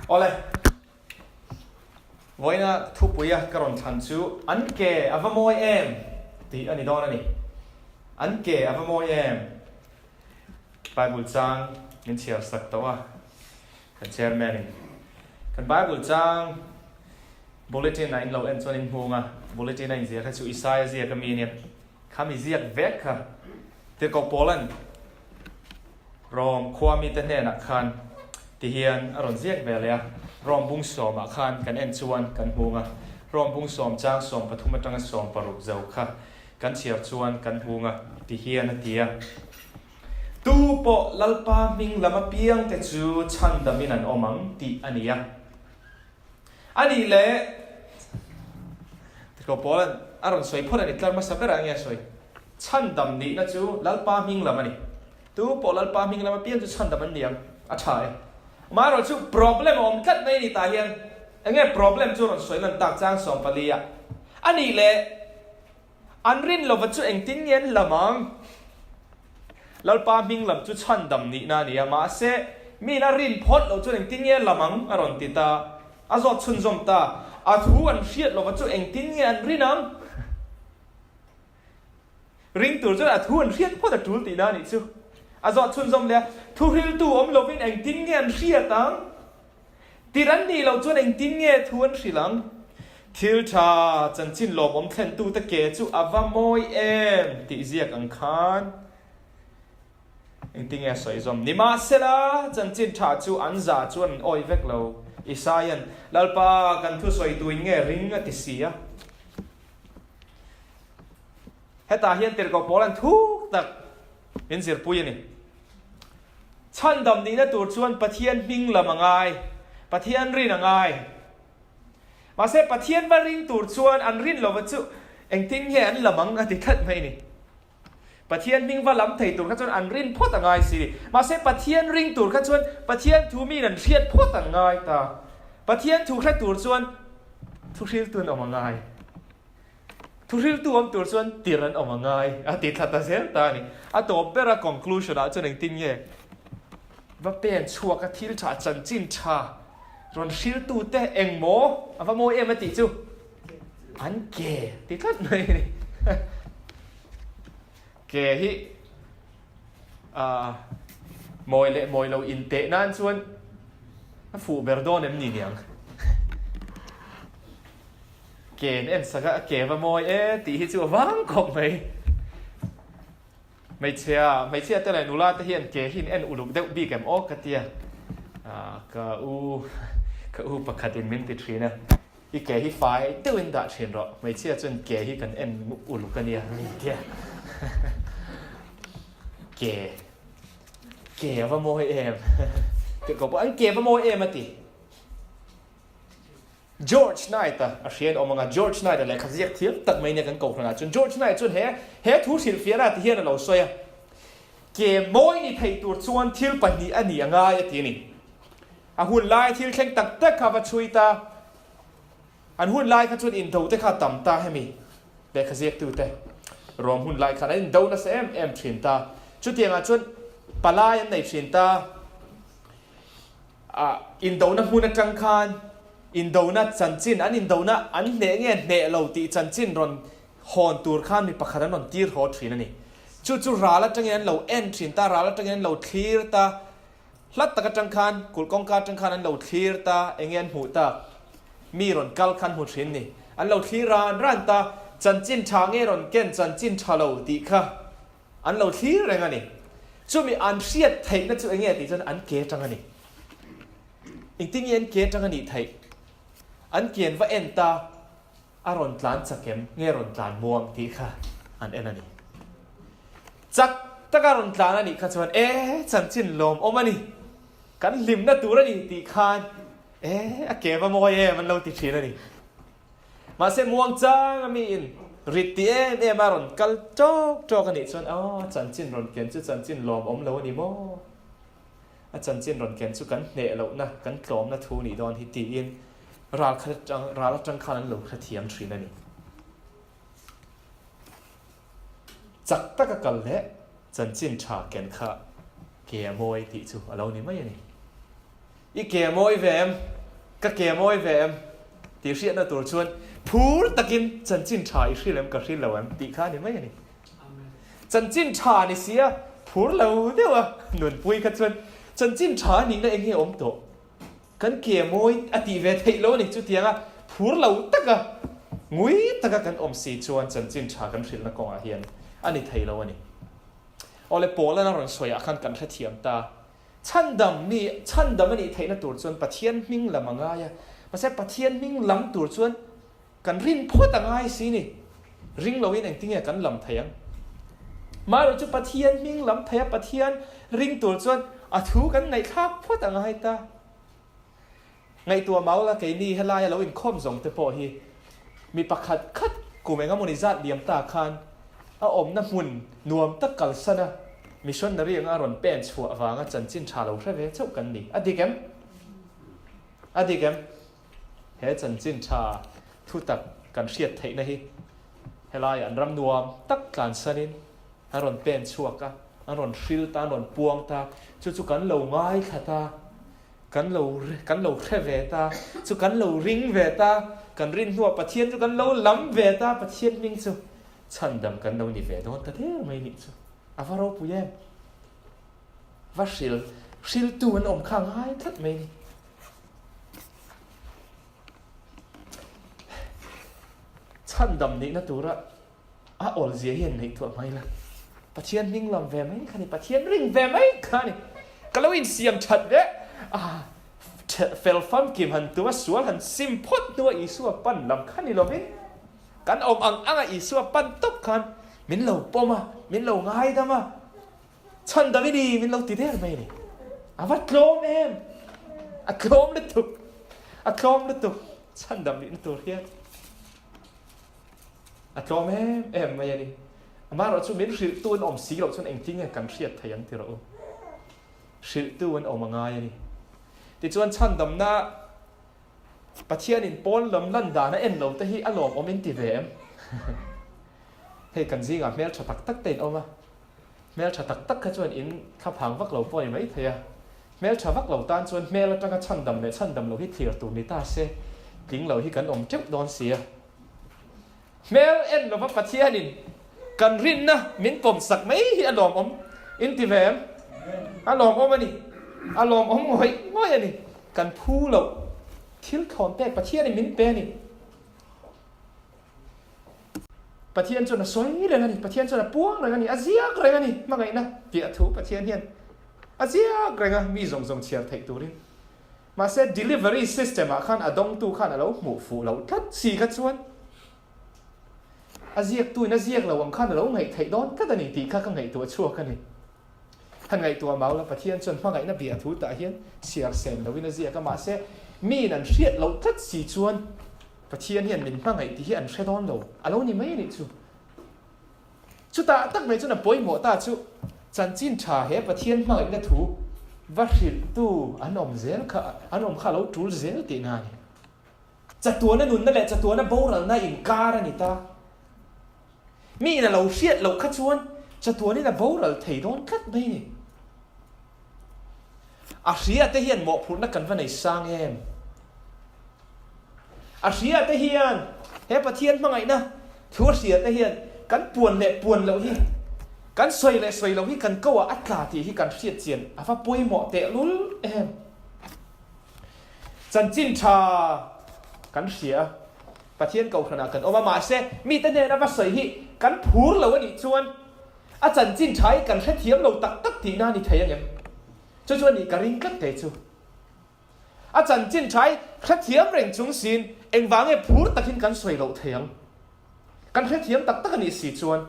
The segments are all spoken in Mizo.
Awle, vawiina thupuia ka rawn thlan chu an ke a va mawi em tih a ni dawn a ni. An ke a va mawi em? Bible chang min chhiar sak tawh a, kan chairman in. Kan Bible chang bulletin a in lo en chuan in hmung a, bulletin a inziah kha chu Isaia ziak ami a nia. Khami ziak vek kha Tirhkoh Paula'n Rom khua mite hnenah khan tihian a rawn ziak ve leh a, Rom bung sawmah khan kan en chuan kan hmung a, Rom bung sawm chang 13 atanga 16 zo kha kan chhiar chuan kan hmung a, tihian a ti a. Tu pawh Lalpa hming lam apiangte chu chhandamin an awm ang tih a ni a. A nih leh, Tirhkoh Paula'n a rawn sawi phawt a ni, tlar hmasa berah nge a sawi? Chhandam nihna chu Lalpa hming lam a ni. Tu pawh Lalpa hming lam apiang chu chhandam an ni ang. A tha e. Amaherawh chu problem a awm tlat mai a ni tah hian. Eng nge problem chu a rawn sawi lan tak chang 14 ah. A nih leh, an rin lova chu engtin nge an lam ang? Lalpa hming lam chu chhandam nihna a ni a, mahse, miin a rin phawt loh chuan engtin nge a lam ang? a rawn ti ta. A zawt chhunzawm ta. A thu an hriat lova chu engtin nge an rin ang? Ring tur chuan a thu an hriat phawt a tul tihna a nih chu. A zawt chhunzawm leh a, Thuhriltu awm lovin engtin nge an hriat ang? Tir an nih loh chuan engtin nge thu an hrilh ang? Thil tha chanchin lawmawm thlentute ke chu a va mawi em tih ziak ang khan engtin nge a sawi zawm? Nimahsela, chanchin tha chu an za chuan an awih vek lo. Isaia'n, Lalpa, kan thusawi tuin nge ring a ti si a? Hetah hian tirhkoh pawl an thuk tak min zirpui a ni. Chhandam nihna tur chuan Pathian hming lam a ngai, Pathian rin a ngai. Mahse Pathian va ring tur chuan an rin lova chu engtin nge an lam ang a ti tlat mai ni. Pathian hming va lam thei tur kha chuan an rin phawt a ngai si ni. Mahse Pathian ring tur kha chuan Pathian thu miin an hriat phawt an ngai ta. Pathian thu hre tur chuan thuhriltu an awm a ngai. Thuhriltu awm tur chuan tir an awm a ngai a ti thla ta zel ta a ni. A tawp bera conclusion ah chuan engtin nge va pen chhuak a thil tha chanchin tha rawn hriltu te eng maw a va mawi em a tih chu an ke ti tlat mai a ni. Ke hi mawi leh mawi lo inteh nan chuan a fuh ber dawn em ni niang. Ke an en sak a, a ke va mawi e tih hi chu a vang khawp mai. Hmeichhia, hmeichhia te leh nula te hian ke hi an en uluk deuh bik em aw ka tia. Ka u, ka u pakhatin min ti thin a, i ke hi fai deuhin dah thin rawh, hmeichhia chuan ke hi kan en uluk a nia min tia. Ke, ke a va mawi em. Tih ko pawh an ke va mawi em a ti. George Knight-a a hria in awm ang a, George Knight-a lehkha ziak thiam tak mai nia kan kohhranah chuan George Knight chuan he he thu hrilhfiahna ti hian a lo sawi a, Ke mawi ni thei tur chuan thil pahnih a ni a ngai a ti a ni. A hun lai thil thleng tak tak kha va chhui ta, an hun lai kha chuan indo te kha a tam ta hemi lehkha ziaktute ruam hun lai khan an indo nasa em em thin ta, chutiangah chuan palai an nei thin ta. A indona hmun atang khan indona chanchin, an indona an hneh nge hneh lo tih chanchin rawn hawn tur khan mi pakhat an rawn tir haw thin a ni. Chu chu ral atangin an lo en thin ta, ral atangin an lo thlir ta, hlat tak atang khan, kulh kawngka atang khan an lo thlir ta, enge an hmuh tak? Mi rawn kal khan hmu thin ni. An lo thlir ran ran ta, chanchin tha nge rawn ken chanchin tha lo tih kha An lo thlir reng a ni. Chumi an hriat theihna chu enge tih chuan an ke atang a ni. Engtin nge an ke atang a nih theih? An ke an va en ta, a rawn tlan chak em nge rawn tlan muang tih kha an en a ni. Chak taka rawn tlan a nih kha chuan e chanchin lawmawm a ni, kan hlimna tur a ni tih khan e a ke va mawi em an lo ti thin a ni. Mahse muangchang a miin rit ti em em a rawn kal tawk tawk a nih chuan aw chanchin rawn ken chu chanchin lawmawm lo a ni maw? A chanchin rawn ken chu kan hneh lohna, kan tlawmna thu nih dawn hi tiin ral khat atang ral atang khan an lo hrethiam thin a ni. Chak taka kal leh chanchin tha ken kha ke a mawi tih chu a lo ni mai a ni. I ke mawi ve em? Ka ke mawi ve em? Tih hriatna tur chuan phur takin chanchin tha i hril em ka hril lo em tih kha a ni mai a ni. Chanchin tha ni sia phur lo deuh a nunpui kha chuan chanchin tha a nihna eng nge awm tawh? Kan ke mawi a tih ve theih lo a ni. Chutianga phur lo taka ngui taka kan awm si chuan chanchin tha kan hrilhna kawngah hian a ni thei lo a ni. Awle Paul-an a rawn sawiah khan kan hrethiam ta. Chhandam mi, chhandam a nih theihna tur chuan Pathian hming lam a ngai a. Mahse Pathian hming lam tur chuan kan rin phawt a ngai si ni. Ring loin engtinge kan lam thei ang? Marawh chu Pathian hming lam thei a, Pathian ring tur chuan a thu kan ngaihthlak phawt a ngai ta. Ngaihtuah mau la keini helaia lo inkhawm zawng te pawh hi mi pakhat khat kum engemawni zat liam ta khan a awmna hmun nuam tak kalsan a missionary anga a rawn pen chhuah vanga chanchin tha lo hre ve chauh kan ni. A dik em? A dik em? He chanchin tha thu tak kan hriat theihna hi helaiah an ram nuam tak tlansanin an rawn pen chhuak a, an rawn hril ta, an rawn puang ta, chu chu kan lo ngaithla ta. Kan lo kan lo hre ve ta, chu kan lo ring ve ta, kan rin hnuah Pathian chu kan lo lam ve ta, Pathian hming chu chhandam kan lo ni ve dawn ta der mai nih chu. A va ropui em? Va hril, hriltu an awm kha ngai tlat mai ni. Chhandam nihna tura A awlzia hian ngaihtuah mai la. Pathian hming lam ve mai kha ni, Pathian ring ve mai kha ni. Ka lo insiam that ve a, fel famkim han tum a, sual han sim phawt hnua Isua pan lam kha ni lovin, kan awm ang anga Isua pan tawp khan min lo pawm a, min lo ngaidam a, chhandam i ni min lo ti der mai a ni. A va tlawm em! A tlawm lutuk, a tlawm lutuk chhandam nihna tur hian. A tlawm em em mai a ni. Amaherawhchu min hrilhtu an awm si loh chuan engtin nge kan hriat thei ang ti rawh u. Hrilhtu an awm a ngai a ni. Tichuan chhandamna Pathianin pawn lam lan dan a en lo te hi a lawmawm in ti ve em? Hei kan zingah hmeltha tak tak te in awm a. Hmeltha tak tak kha chuan in thlaphang vak lo pawh a ni mai thei a. Hmeltha vak lo tan chuan hmel atanga chhandam leh chhandam lo hi thlir tur ni ta se, tling lo hi kan awm teuh dawn si a. Hmel en lova Pathianin kan rinna min pawmsak mai hi a lawmawm in ti ve em? A lawmawm a ni. A lawmawm ngawih ngawih a ni. Kan phu loh thil thlawn pek Pathianin min pe a ni. Pathian chuan a sawi reng a ni. Pathian chuan a puang reng a ni. A ziak reng a ni. Hmangaihna tih a thu Pathian hian a ziak reng a, mi zawng zawng chhiar theih turin. Mahse delivery system ah khan a dawngtu khan a lo hmuh fuh loh tlat si kha chuan a ziaktu in a ziak lo ang khan a lo ngaih theih dawn tlat a ni tih kha ka ngaihtuah chhuak a ni. Han ngaihtuah mau la Pathian chuan hmangaihna bia thu tah hian chhiar sen loin a ziak a mahse miin an hriat loh tlat si chuan Pathian hian min hmangaih tih hi an hre dawn lo a lo ni mai a nih chu. Chutah tak mai chuan a pawimawh ta chu chanchin tha he Pathian hmangaihna thu va hrilhtu an awm zel kha an awm kha a lo tul zel tihna a ni. Chatuana nunna leh chatuana boralna inkar a ni ta. Miin a lo hriat loh kha chuan chatuanin a boral thei dawn tlat mai a ni. A hria te hian mawhphurhna kan va nei sang em? A hria te hian he Pathian hmangaihna thu a hria te hian kan puan leh puan loh hi, kan sawi leh sawi loh hi kan ko ah a tla tih hi kan hriat chian a va pawimawh tehlul em? Chanchin tha kan hria a, Pathian kohhranah kan awm a, mahse mite hnena va sawi hi kan phur lo a nih chuan a chanchin tha hi kan hrethiam lo tak tak tihna a ni thei angem? Chu chu a nih ka ring tlat te chu. A chanchin tha hi hrethiam reng chung siin engvang nge phur takin kan sawi loh thei ang? Kan hrethiam tak tak a nih si chuan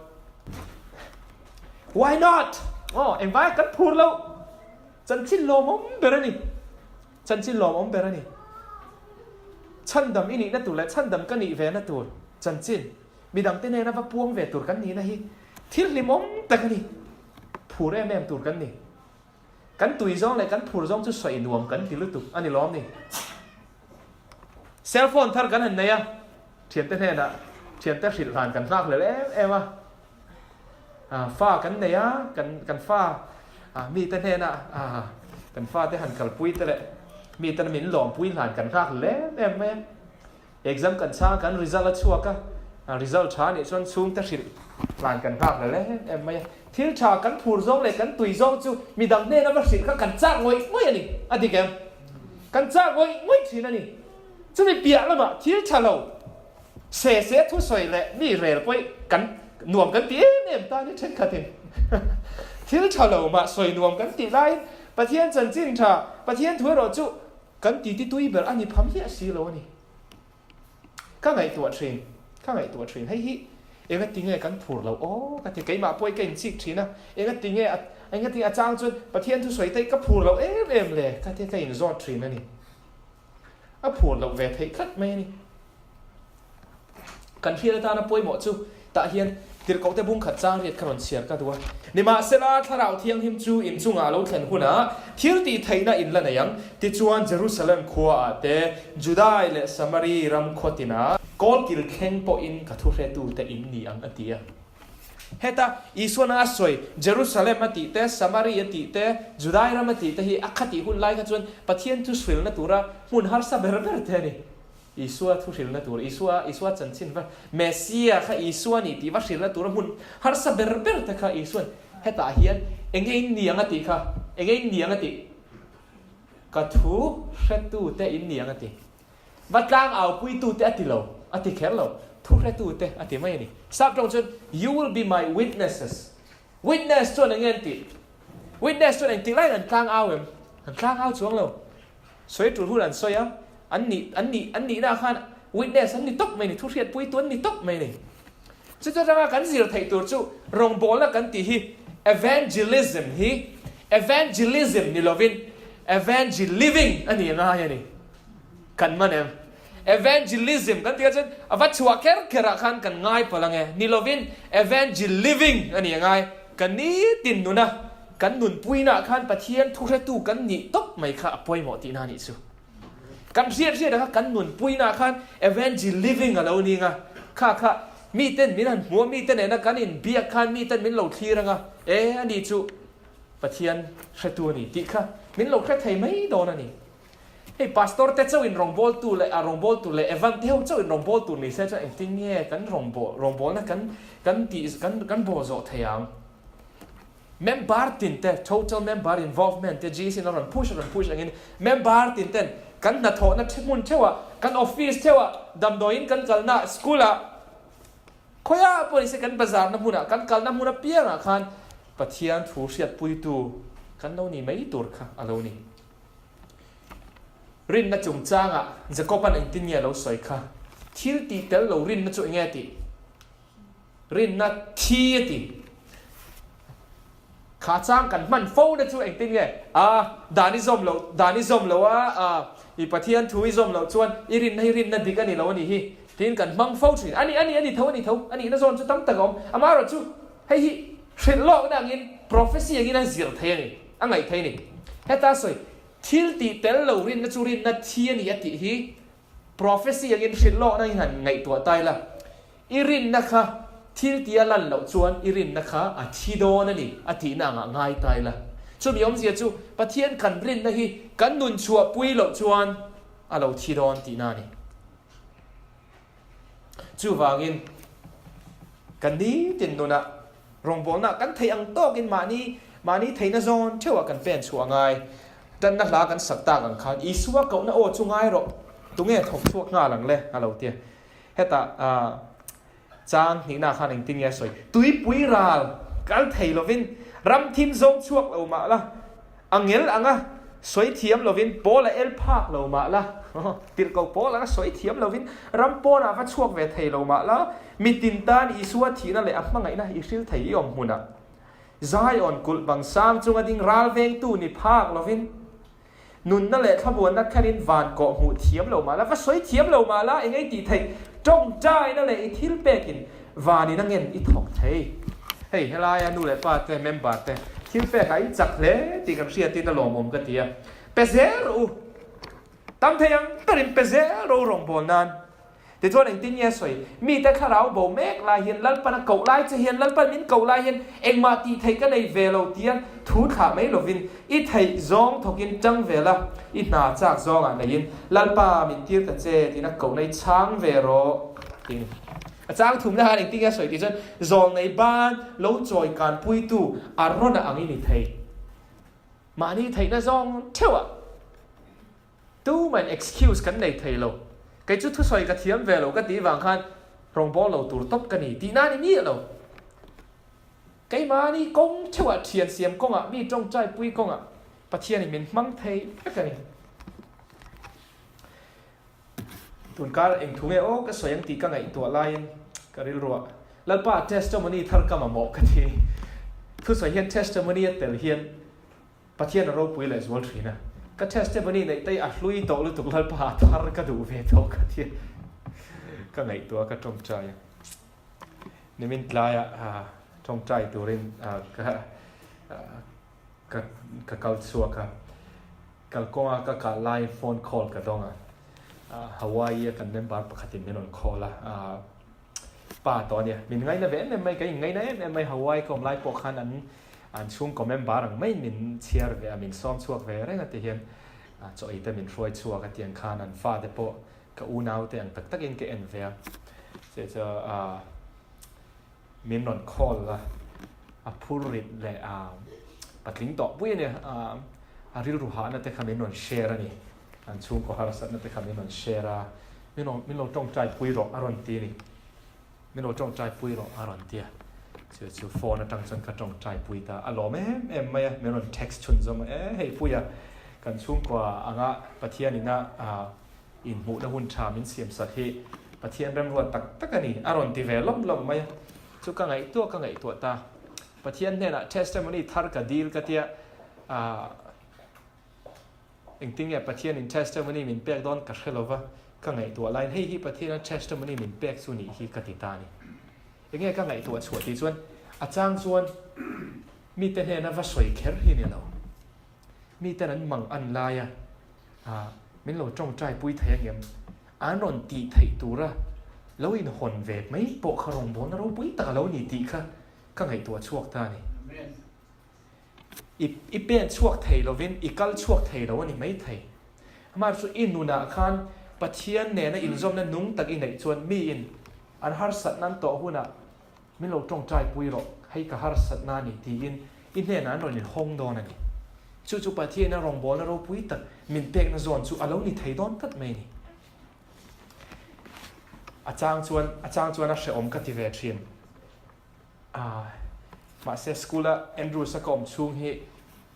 Why not? Aw, engvang nge kan phur loh? Chanchin lawmawm ber a ni. Chanchin lawmawm ber a ni. Chhandam i nihna tur leh chhandam ka nih vena tur chanchin midangte nena va puang ve tur kan nihna hi thil hlimawm tak a ni. Phur em em tur kan ni. Kan tui zawng leh kan phur zawng chu sawi nuam kan ti lutuk a ni lawm ni. Cell phone thar kan han nei a, thiante hnenah thiante hrilh hlan kan nghak hlel em em a. Fa kan nei a, kan kan fa mite hnenah kan fate han kalpui te leh. Miten min lawmpui hlan kan nghak hlem em mai a. Exam kan chhang a, kan result a chhuak a, result tha nih chuan chhungte hrilh hlan kan nghak hlel em em mai a. Thil tha kan phur zawng leh kan tui zawng chu midang hnena va hrilh kha kan chak ngawih ngawih a ni, a dik em? Kan chak ngawih ngawih thin a ni. Chumi piah lamah thil tha lo se se thusawi leh mi rel pawih kan nuam kan ti em em ta ni thenkhatin thil tha lo mah sawi nuam kan tih laiin Pathian chanchin tha, Pathian thu erawh chu Kan titi tui ber a ni pham hliah si lo a ni. Ka ngaihtuah thin, ka ngaihtuah thin. Hei hi enga tinge kan phur lo aw ka ti, keimah pawh hi ka inchik thin a, enga tinge a, enga tinge a chang chuan Pathian thusawi te hi ka phur lo em em le ka ti a, ka inzawt thin a ni. A phur loh ve theih tlat mai a ni. Kan hriat atana pawimawh chu tah hian Tirhkohte bung khat chang riat kha rawn chhiar ka duh a. Nimahsela, Thlarau Thianghlim chu in chungah a lo thlen hunah thil tih theihna in la nei ang. Tichuan, Jerusalem khuaah te, Judai leh Samari ram khaw tinah kawlkil thleng pawhin ka thuhretute in ni ang, a ti a. Heta Isuana a sawi Jerusalem a tih te, Samari a tih te, Judai ram a tih te hi a khatih hun lai kha chuan Pathian thuhrilna tura hmun harsa ber ber te a ni. Isua thu hrilhna tur, Isua, Isua chanchin va, Messia kha Isua ni tih va hrilhna tura hmun harsa ber ber te kha Isua'n hetah hian enge in ni ang a tih kha, enge in ni ang a tih? Ka thu hretu te in ni ang a ti. Va tlang aupuitu te a ti lo, a ti kher lo, thu hretu te a ti mai a ni. Sap tawng chuan, You will be my witnesses. Witness chuan enge an tih? Witness chuan engtik laiin an tlang au em? An tlang au chuang lo. Sawi tul hun an sawi a, an nih, an nih, an nihna khan witness an ni tawp mai ni, thuhriatpuitu an ni tawp mai ni. Chuti atanga kan zir theih tur chu rawngbawlna kan tih hi evangelism hi evangelism ni lovin evangeliving a ni ngai a ni. Kan man em? Evangelism kan tih ah chuan a va chhuah kher kher ah khan kan ngai palh ang e. Ni lovin evangeliving a ni ngai. Kan nitin nuna kan nunpuina ah khan Pathian thuhretu kan nih tawp mai kha a pawimawh tihna a nih chu. Kan hriat hriat ah kha kan nunpuina ah khan evangeliving a lo ning a, kha kha miten min han hmu a, mite nena kan inbiak khan miten min lo thlir ang a, e a ni chu Pathian hretu a ni tih kha min lo hre thei mai dawn a ni. Hei pastor te chauhin rawngbawltu leh a rawngbawltu leh Evan te ho chauhin rawngbawltu ni se chuan engtin nge kan rawngbawh rawngbawlna kan kan tih kan kan bawl zawh thei ang. Member tin te total member involvement te GC in a rawn push a rawn push angin member tin ten kan hnathawhna hmun theuhah kan office theuhah damdawiin kan kalna school ah khawiah pawh nise kan bazarna hmunah kan kalna hmun apiangah khan Pathian thu hriatpuitu kan lo ni mai tur kha a lo ni. Rinna chungchangah Jakob-a'n engtin nge a lo sawi kha? Thil tih tel lo rinna chu enge a tih? Rinna thi a ti. Kha chang kan hman fo na chu engtin nge? A, dan i zawm loh, dan i zawm loh a, a, i Pathian thu i zawm loh chuan i rinna hi rinna dik a ni lo a nih hi tiin kan hmang fo thin. A ni, a ni, a ni tho, a ni tho, a nihna zawn chu tam tak a awm. Amaherawhchu hei hi hrilh lawkna angin, prophecy angin a zir thei a ni, a ngaih thei a ni. Heta sawi, Thil tih tel lo rinna chu rinna thi a ni a tih hi prophecy angin hrilh lawkna hi han ngaihtuah ta ila, i rinna kha thil tih a lan loh chuan i rinna kha a thi dawn a ni a tihna angah ngai ta ila. Chumi awmzia chu Pathian kan rinna hi kan nun chhuahpui loh chuan a lo thi dawn tihna a ni. Chuvangin, kan nitin nunah rawngbawlna kan theih ang tawkin mahni mahni theihna zawn theuhah kan pen chhuah a ngai. Tanna hla kan sak tak ang khan Isua kohna aw chu ngai rawh, tunge thawk chhuak nghal ang le a lo ti a. Hetah chang hnihna khan engtin nge a sawi? Tuipui ral kal thei lovin ram thim zawng chhuak lo mah la, A ngel anga sawi thiam lovin Paul a el phak lo mah la, tirhkoh Paul anga sawi thiam lovin ram pawnah va chhuak ve thei lo mah la, mitin tan Isua thihna leh a hmangaihna i hril thei i awm hmunah Zion kulh bang sang chunga ding ral vengtu ni phak lovin Nunna leh thlamuanna thlenin van kawh hmuh thiam lo mah la, va sawi thiam lo mah la, eng ei tih theih tawngtaina leh i thil pekin vanin a ngen i thawk thei. Hei helaia nu leh pa te, member te thil pekah in chak hle tih kan hriatin a lawmawm ka ti a, pe zel rawh u. Tam thei ang berin pe zel rawh u rawngbâwl nan. Tichuan engtin nge a sawi? Mite thlarau bo mek lai hian Lalpan a koh lai che hian, Lalpan min koh lai hian engmah tih theih ka nei ve lo tia thu thlah mai lovin i theih zawng thawkin tang ve la, i hna chak zawngah neiin Lalpa min tir ta che tiin a kohna i chhang ve rawh tiin a chang thumna khan engtin nge a sawi tih chuan zawlnei ban lo chawi kanpuitu a rawn a angin i thei. Mahni theihna zawng theuhah. Tumahin excuse kan nei thei lo. Kei chu thusawi ka thiam ve lo ka tih vang khan rawngbâwl lo tur tawp ka ni tihna a ni miah lo. Keimahni kawng theuhah thian siam kawngah mi tawngtai pui kawngah Pathianin min hmang thei vek a ni. Tunkar eng thu nge aw ka sawi ang tih ka ngaihtuah laiin ka rilruah Lalpa testimony thar ka mamawh ka ti. Thusawi hian testimony a tel hian Pathian a ropui leh zual thin a, ka testimony neih te hi a hlui tawh lutuk Lalpa a thar ka duh ve tawh ka tia ka ngaihtuah ka tawngtai a, nimin tlaiah tawngtai turin ka ka ka kal chhuak a, kalkawnga ka kal laiin phone call ka dawng a, Hawaii a kan member pakhatin min rawn call a, Pa tawh a nia. Min ngaina ve em em mai, kan inngaina em em mai. Hawaii ka awm lai pawh khan an an chhungkaw member ang maiin min chhiar ve a, min sawm chhuak ve reng a ti hian chaw ei te min hruai chhuak a tiang khan an fate pawh ka unau te ang tak takin ka en ve a. Cheh chu min rawn call a, a phur rit leh a patling tawh pui a nia, a rilru hahna te kha min rawn share a ni. An chhungkaw harsatna te kha min rawn share a, min rawn min lo tawngtai pui rawh a rawn ti a ni. Min lo tawngtai pui rawh a rawn ti a. Chu chu phone atang chuan ka tawngtai pui ta. A lawm em em mai a, min rawn text chhunzawm a, e hei Puia, kan chhungkua anga Pathian ina inhmuhna hun tha min siam sak hi Pathian remruat tak tak a ni a rawn ti ve lawm lawm mai a. Chu ka ngaihtuah ka ngaihtuah ta. Pathian hnenah testimony thar ka dil ka tia, Engtin nge Pathianin testimony min pek dawn ka hre lova, ka ngaihtuah laiin hei hi Pathiana testimony min pek chu nih hi ka ti ta a ni. Enge ka ngaihtuah chhuah tih chuan a chang chuan mite hnena va sawi kher hi ni lo. Miten an mang an lai a, min lo tawngtai pui thei angem? An rawn tih theih tura lo inhawn ve mai pawh kha rawngbawlna ropui tak a lo ni tih kha ka ngaihtuah chhuak ta a ni. I i pen chhuak thei lovin i kal chhuak thei lo a ni mai thei. Amah chu i nunah khan Pathian nena inzawmna nung tak i neih chuan miin an harsatna an tawh hunah min lo tawngtai pui rawh, hei ka harsatna a ni tiin i hnenah an rawn inhawng dawn a ni. Chu chu Pathianin a rawngbawlna ropui tak min pekna zawn chu a lo ni thei dawn tlat mai a ni. A chang chuan a chang chuan a hrehawm ka ti ve thin. A, mahse school a Andrews a ka awm chhung hi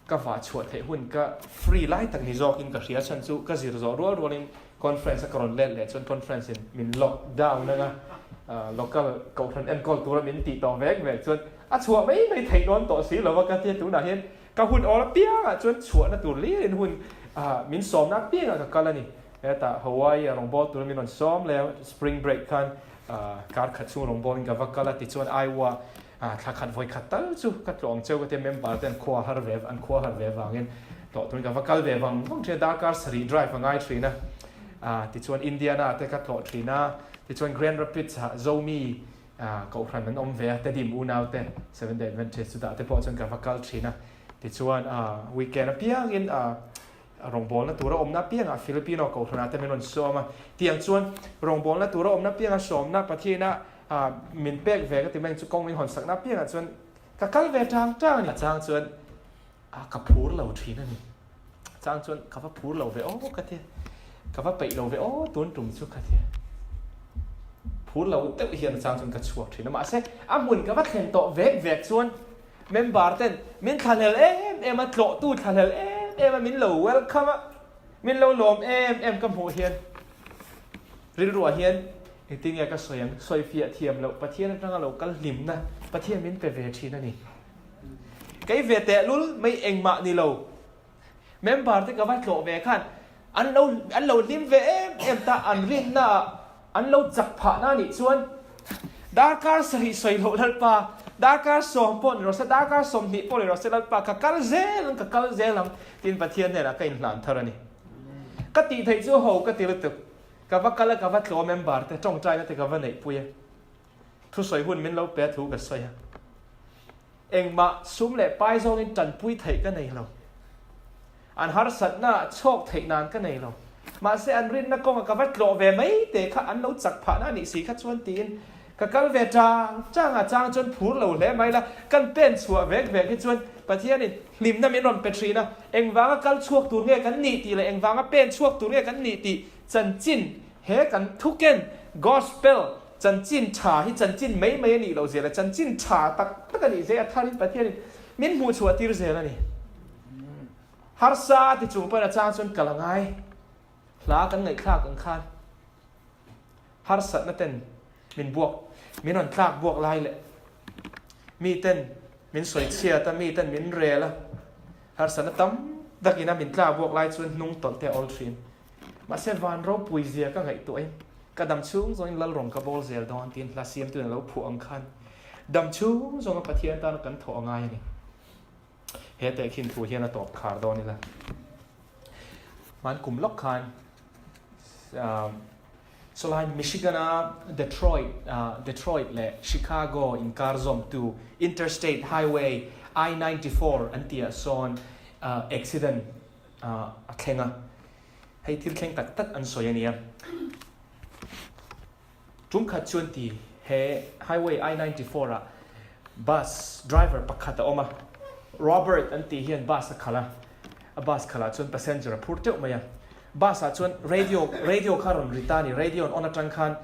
ka vah chhuah theih hun ka free lai tak ni zawkin ka hria chhan chu ka zir zawh rual rualin conference a ka rawn let leh chuan conference in min lock down anga local kohhran enkawl tura min tih tawh vek vek chuan a chhuah mai mai theih dawn tawh si lova ka tia tunah hian ka hun awl apiangah chuan chhuahna tur lirin hun min sawmna apiangah ka kal a ni. Hetah Hawaii a rawngbâwl tura min rawn sawm leh a, spring break khan kar khat chhung rawngbâwlin ka va kal a, tichuan Iowa thla khat vawi khat tal chu ka tlawh ang cheu ka tia member te an khua har ve an khua har ve vangin tlawh turin ka va kal ve vang vang thin a, darkar sarih drive a ngai thin a, tichuan Indiana te ka tlawh thin a, tichuan Grand Rapids ah Zomi kohhran an awm ve a, Tedim unau te Seventh Day Adventist chutah te pawh chuan ka va kal thin a, tichuan weekend apiangin Rawngbawlna tura awmna apiangah Filipino kohhranah te min rawn sawm a, tiang chuan rawngbawlna tura awmna apianga sawmna Pathiana min pek ve ka ti mai ang chu kawng min hawn sakna apiangah chuan ka kal ve tang tang a ni. A chang chuan ka phur lo thin a ni. A chang chuan ka va phur lo ve aw ka ti a, ka va peih lo ve aw tun tum chu ka ti a. Phur lo deuh hian a chang chuan ka chhuak thin a, mahse a hmun ka va thlen tawh vek vek chuan Member ten min thlahlel em em a, tlawhtu thlahlel em em a, min lo welcome a, min lo lawm em em ka hmuh hian rilruah hian engtin nge ka sawi ang, sawifiah thiam loh Pathian atanga lo kal hlimna Pathian min pe ve thin a ni. Kei ve tehlul mai engmah ni lo. Member te ka va tlawh ve khan an lo an lo hlim ve em em ta, an rinna ah an lo chak phah na nih chuan darkar sarih sawi loh Lalpa, darkar sawm pawh ni rawh se, darkar 20 pawh ni rawh se Lalpa ka kal zel ang, ka kal zel ang tiin Pathian hnenah ka inhlan thar a ni. Ka tih theih chu ho ka ti lutuk. Ka va kal a, ka va tlawh a member te tawngtaina te ka va neihpui a. Thusawi hun min lo pe a thu ka sawi a. Engmah sum leh pai zawngin tanpui theih ka nei lo. An harsatna ah chhawk theih nan ka nei lo. Mahse an rinna kawnga ka va tlawh ve mai te kha an lo chak phahna a nih si kha chuan tiin ka kal ve chang chang a, chang chuan phur lo hle mai la, kan pen chhuah vek vek hi chuan Pathianin hlimna min rawn pe thin a, engvanga kal chhuak tur nge kan nih tih leh engvanga pen chhuak tur nge kan nih tih chanchin he kan thuken, Gospel, Chanchin tha hi chanchin mai mai a nih loh zel a, chanchin tha tak tak a nih zel a tharin Pathianin min hmuh chhuah tir zel a ni. Harsa ti chung pawhin a chang chuan kal a ngai. Hla kan ngaihthlak ang khan harsatna ten min buak, min rawn tlak buak lai leh mi ten min sawi chhiat a, mi ten min rel a, harsatna tam takin a min tlak buak lai chuan hnung tawlh te a awl thin. Mahse van ropui zia ka ngaihtuah in ka dam chhung zawngin Lalrawng ka bawl zel dawn tiin hla siamtuin a lo phuah ang khan dam chhung zawnga Pathian tana kan thawh a ngai a ni. He tehkhin thu hian a tawp khar dawn ila. Hman kum lawk khan sawlai Michigan-a Detroit, Detroit leh Chicago inkar zawmtu Interstate Highway I-94 an tihah sawn accident a thleng a, hei thil thleng tak tak an sawi a nia. Tum khat chuan ti he Highway I-94 ah bus driver pakhat a awm a, Robert an tih hian bus a khalh a, a bus khalh ah chuan passenger a phur teuh mai a, bus ah chuan radio radio kha a rawn ri ta a ni, radio an on atang khan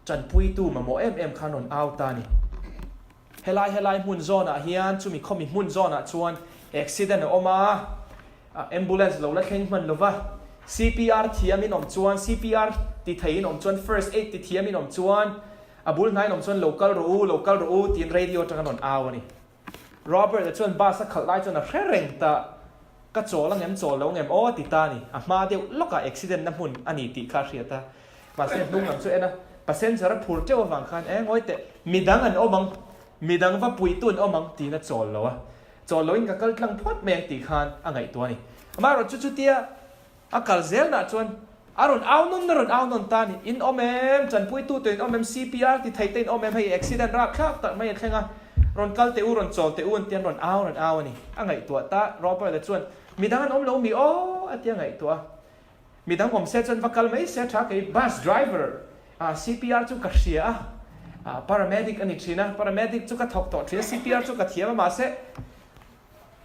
tanpuitu mamawh em em khan rawn au ta a ni. Helai helai hmun zawnah hian chumi khawmi hmun zawnah chuan accident a awm a, ambulance lo la thleng hman lova, CPR thiamin awm chuan, CPR ti theiin awm chuan, first aid ti thiamin awm chuan, a bul hnaiin awm chuan lo kal rawh u, lo kal rawh u tiin radio atanga rawn au a ni. Robert-a chuan bus a khalh lai chuan a hre reng ta, ka chawl angem chawl lo angem aw ti ta a ni. A hma deuh lawkah accident na hmun a ni tih kha a hriat a. Mahse hnung lam chu en a, passenger a phur teuh avang khan e ngawi teh, midang an awm ang, midang va puihtu an awm ang tiin a chawl lo a. Chawl loin ka kal tlang phawt mai ang tih khan a ngaihtuah a ni. Amaherawhchu chutia a kal zelnah chuan a rawn au nawn a rawn au nawn ta a ni. In awm em? Chanpuitu te in awm em? CPR ti thei te in awm em? Hei accident rapthlak tak mai a thleng a, rawn kal teh u, rawn chawl teh u an ti an rawn au rawn au a ni. A ngaihtuah ta, Robert-a chuan midang an awm lo mi aw a ti a ngaihtuah a. Midang awm se chuan va kal mai se tha kei bus driver ah CPR chu ka hria a, ah paramedic a ni thin a, paramedic chu ka thawk tawh thin a, CPR chu ka thiam a mahse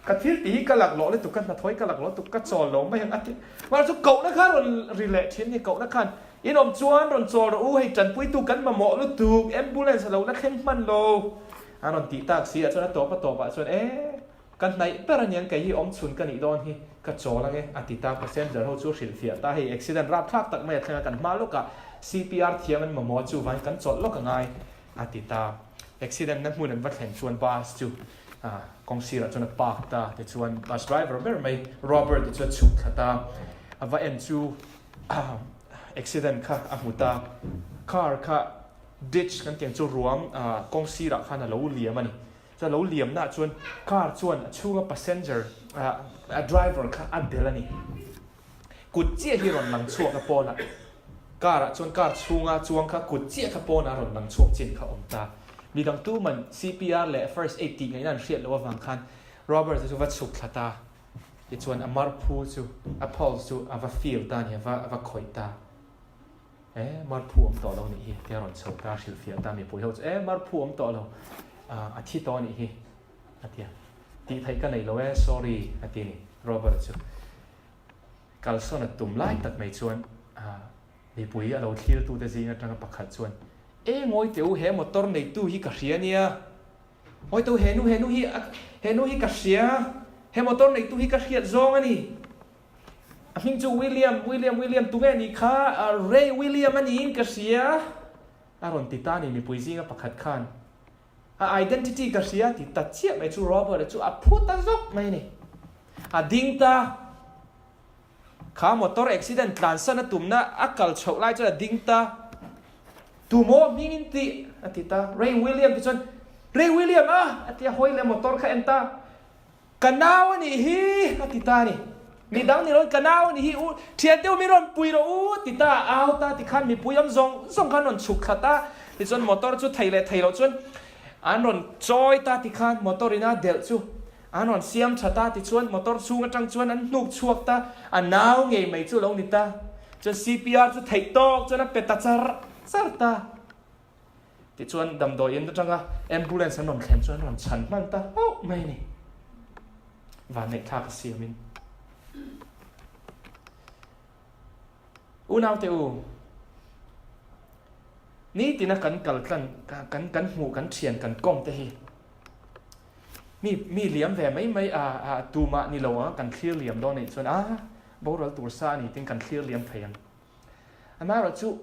ka thil tih hi ka laklawh lutuk ka hnathawh hi ka laklawh lutuk ka chawl lo mai ang a ti. Mahse chu kohna kha rawn ri leh thin a ni, kohna khan in awm chuan rawn chawl rawh u hei tanpuitu kan mamawh lutuk ambulance a lo la thleng hman lo a rawn tih tak si ah chuan a tawp a tawp ah chuan e Ka hnaih ber aniang kei hi awm chhun ka nih dawn hi ka chawl ange a ti ta passenger ho chu hrilhfiah ta hei accident rapthlak tak mai a thleng a kan hma lawkah CPR thiam an mamawh a chuvangin kan chawlh lawk angai a ti ta accident na hmun an va thlen chuan bus chu kawng sirah chuan a park ta tichuan bus driver ber mai Robert a chu a chhuk thla ta a va en chu accident kha a hmu ta car kha ditch kan tih ang chu ruam kawng sirah khan a lo liam a ni. Chuan lo liamnaah chuan car chuan a chhunga passenger a driver kha a bel a ni. Kut chiah hi rawn lang chhuak a pawnah. Car ah chuan car chhunga chuang kha kut chiah kha pawnah a rawn lang chhuak chin kha awm ta. Midang tuman CPR leh first aid tih ngaihna an hriat loh avang khan Robert a chu va chhuk thla ta. Tichuan a marphu chu a pulse chu a va feel ta a ni, a va khawih ta. E, marphu awm tawh lo nih hi, tia rawn chho ta, hrilhfiah ta mipui ho chu, e, marphu awm tawh lo, a thi tawh nih hi, a ti a. Tih theih ka nei lo e, sorry, a ti ni, Robert chu. Kalsawn a tum lai tak mai chuan mipui a lo thlirtute zing atanga pakhat chuan, E, ngawi teh u, he motor neitu hi ka hria nia. Ngawi teh u, he nu, he nu hi, he nu hi ka hria, he motor neitu hi ka hriat zawng a ni. A hming chu William, William, William tunge nih kha? Ray William a niin ka hria, a rawn ti ta a ni mipui zinga pakhat khan. A identity ka hria ti ta chiah mai chu Robert-a chu a phu ta zawk mai a ni. A ding ta. Kha motor accident tlansan a tumna a kal chhoh lai chuan a ding ta. Tu maw hming in tih? a ti ta. Ray William ti chuan, Ray William a! a ti a, hawi leh motor kha en ta. Ka nau a nih hi! a ti ta a ni. Mi dang ni loin ka nau ni hi u, thiante u mi rawn pui rawh u ti ta a au ta tikhan mipui awm zawng zawng khan rawn chhuk thla ta. Tichuan motor chu thei leh thei loh chuan an rawn chawi ta tikhan motor in a delh chu an rawn siam tha ta. Tichuan motor chhung atang chuan an hnuk chhuak ta, a nau ngei mai chu lo ni ta. Chuan CPR chu theih tawk chuan a pe ta char char ta. Tichuan damdawi in atanga ambulance an rawn thlen chuan an rawn chhan hman ta hlauh mai a ni. Vanneihthlak a siamin. Unaute u, nitina kan kal tlan, kan kan hmuh, kan thian, kan kawm te hi mi mi liam ve mai mai a a tumah ni lo anga kan thlir liam dawn anih chuan a boral tur sa a ni tiin kan thlir liam thei ang. Amaherawhchu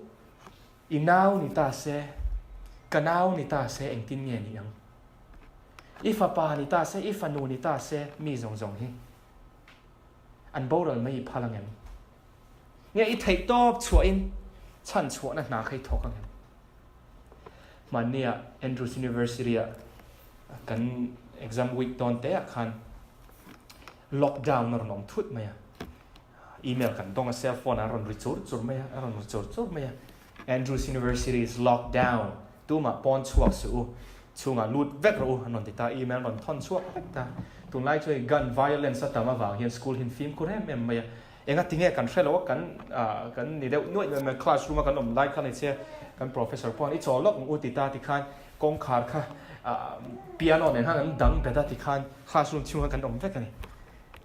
I nau ni ta se, ka nau ni ta se engtin nge ni ang? I fapa ni ta se, i fanu ni ta se mi zawng zawng hi an boral mai i phal ang em? Nge i theih tawp chhuahin chhan chhuahna hna kha i thawk ang em? Hmannia Andrews University-ah kan exam week dawn te ah khan lockdown a rawn awm thut mai a. Email kan dawng a, cell phone a rawn ri chur chur mai a, a rawn ri chur chur mai a. Andrews University is locked down, tumah pawn chhuak suh u, chhungah lut vek rawh u an rawn ti ta, email an rawn thawn chhuak vek ta. Tunlai chu hei gun violence a tam avang hian school hi an fimkhur em em mai a, enga tinge kan hre lo a, kan kan ni deuh nuaih nuaih mai, classroom a kan awm lai khan hei kan professor pawh i chawl lawk ang u ti ta tikhan kawngkhar kha piano nen khan an dang bet a tikhan classroom chhungah kan awm vek a ni.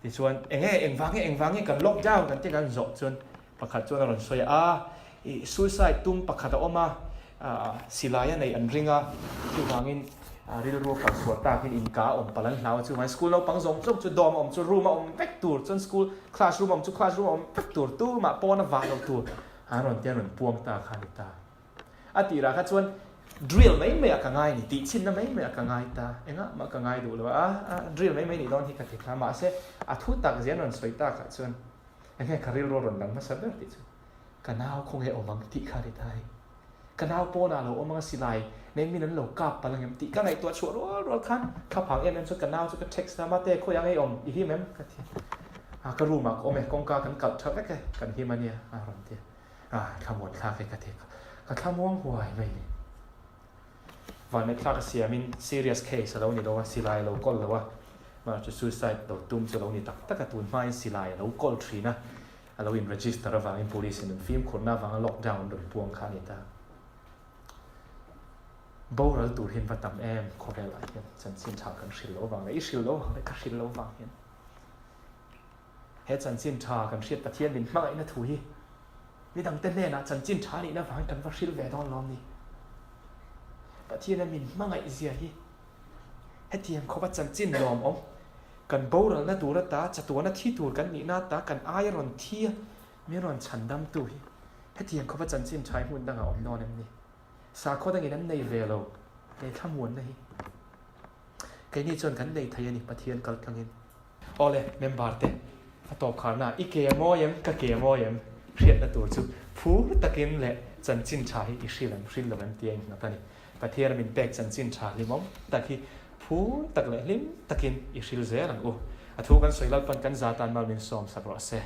Tichuan, eng nge, engvang nge, engvang nge kan lockdown kan tih kan zawh chuan pakhat chuan a rawn sawi a, a, ih, suicide tum pakhat a awm a, ah, silai a neih an ring a, chuvangin rilru a kalsual takin inka a awm palh an hlau a, chuvangin school naupang zawng zawng chu dorm a awm chu room a awm vek tur, chuan school classroom a awm chu classroom a awm vek tur, tumah pawn a vah loh tur an rawn tia rawn puang ta kha a ni ta. A tirah kha chuan drill mai mai ah ka ngai a ni, tihchhinna mai mai ah ka ngai ta, engah mah ka ngai duh lo a, a drill mai mai nih dawn hi ka ti kha, mahse a thu tak zia an rawn sawi takah chuan enge ka rilru a rawn lang hmasa ber tih chu ka nau khawnge awm ang tih kha a ni ta hei, ka nau pawnah lo awm ang a silai nei min an lo kap palh angem tih ka ngaihtuah chhuah rual rual khan thlaphang em em chuan ka nau chu ka text a, mate khawiah ngei awm i him em ka ti a, ka room ah ka awm e, kawngka kan kalh tha vek e, kan him ania a rawn ti a. A thlamuan thlak e ka ti ka thlamuang huai mai ni. Vanneih thlak a siamin serious case a lo ni lo a, silai a lo kawl lo a, mahse chu suicide lo tum chu a lo ni tak tak a, tun hmain silai a lo kawl thin a, a lo in register avangin police in an fimkhurna avanga lockdown an rawn puang kha a ni ta. Boral tur hi an va tam em khawvelah hian chanchin tha kan hrilh loh avang leh i hrilh loh avang leh ka hrilh loh avang hian. He chanchin tha kan hriat Pathian min hmangaihna thu hi midangte hnenah chanchin tha nihna vangin kan va hrilh ve dawn lawm ni? Pathiana min hmangaih zia hi hetiang khawpa chanchin lawmawm kan boralna tur ata chatuana thi tur kan nihna ata kan aia rawn thi a min rawn chhandamtu hi hetiang khawpa chanchin tha hi hmun dangah awm dawn em ni? Sakhaw dangin an nei ve lo he thlamuanna hi keini chuan kan nei thei a ni Pathian kaltlangin. Awle, member te, a tawp kharna i ke a mawi em, ka ke a mawi em? Hriatna tur chu phur takin leh chanchin tha hi i hrilh em, hrilh lo em tia innghat a ni. Pathian a min pek chanchin tha hlimawm tak hi phur tak leh hlim takin i hrilh zel ang u. A thu kan sawi Lalpan kan za tan mal min sawm sak rawh se.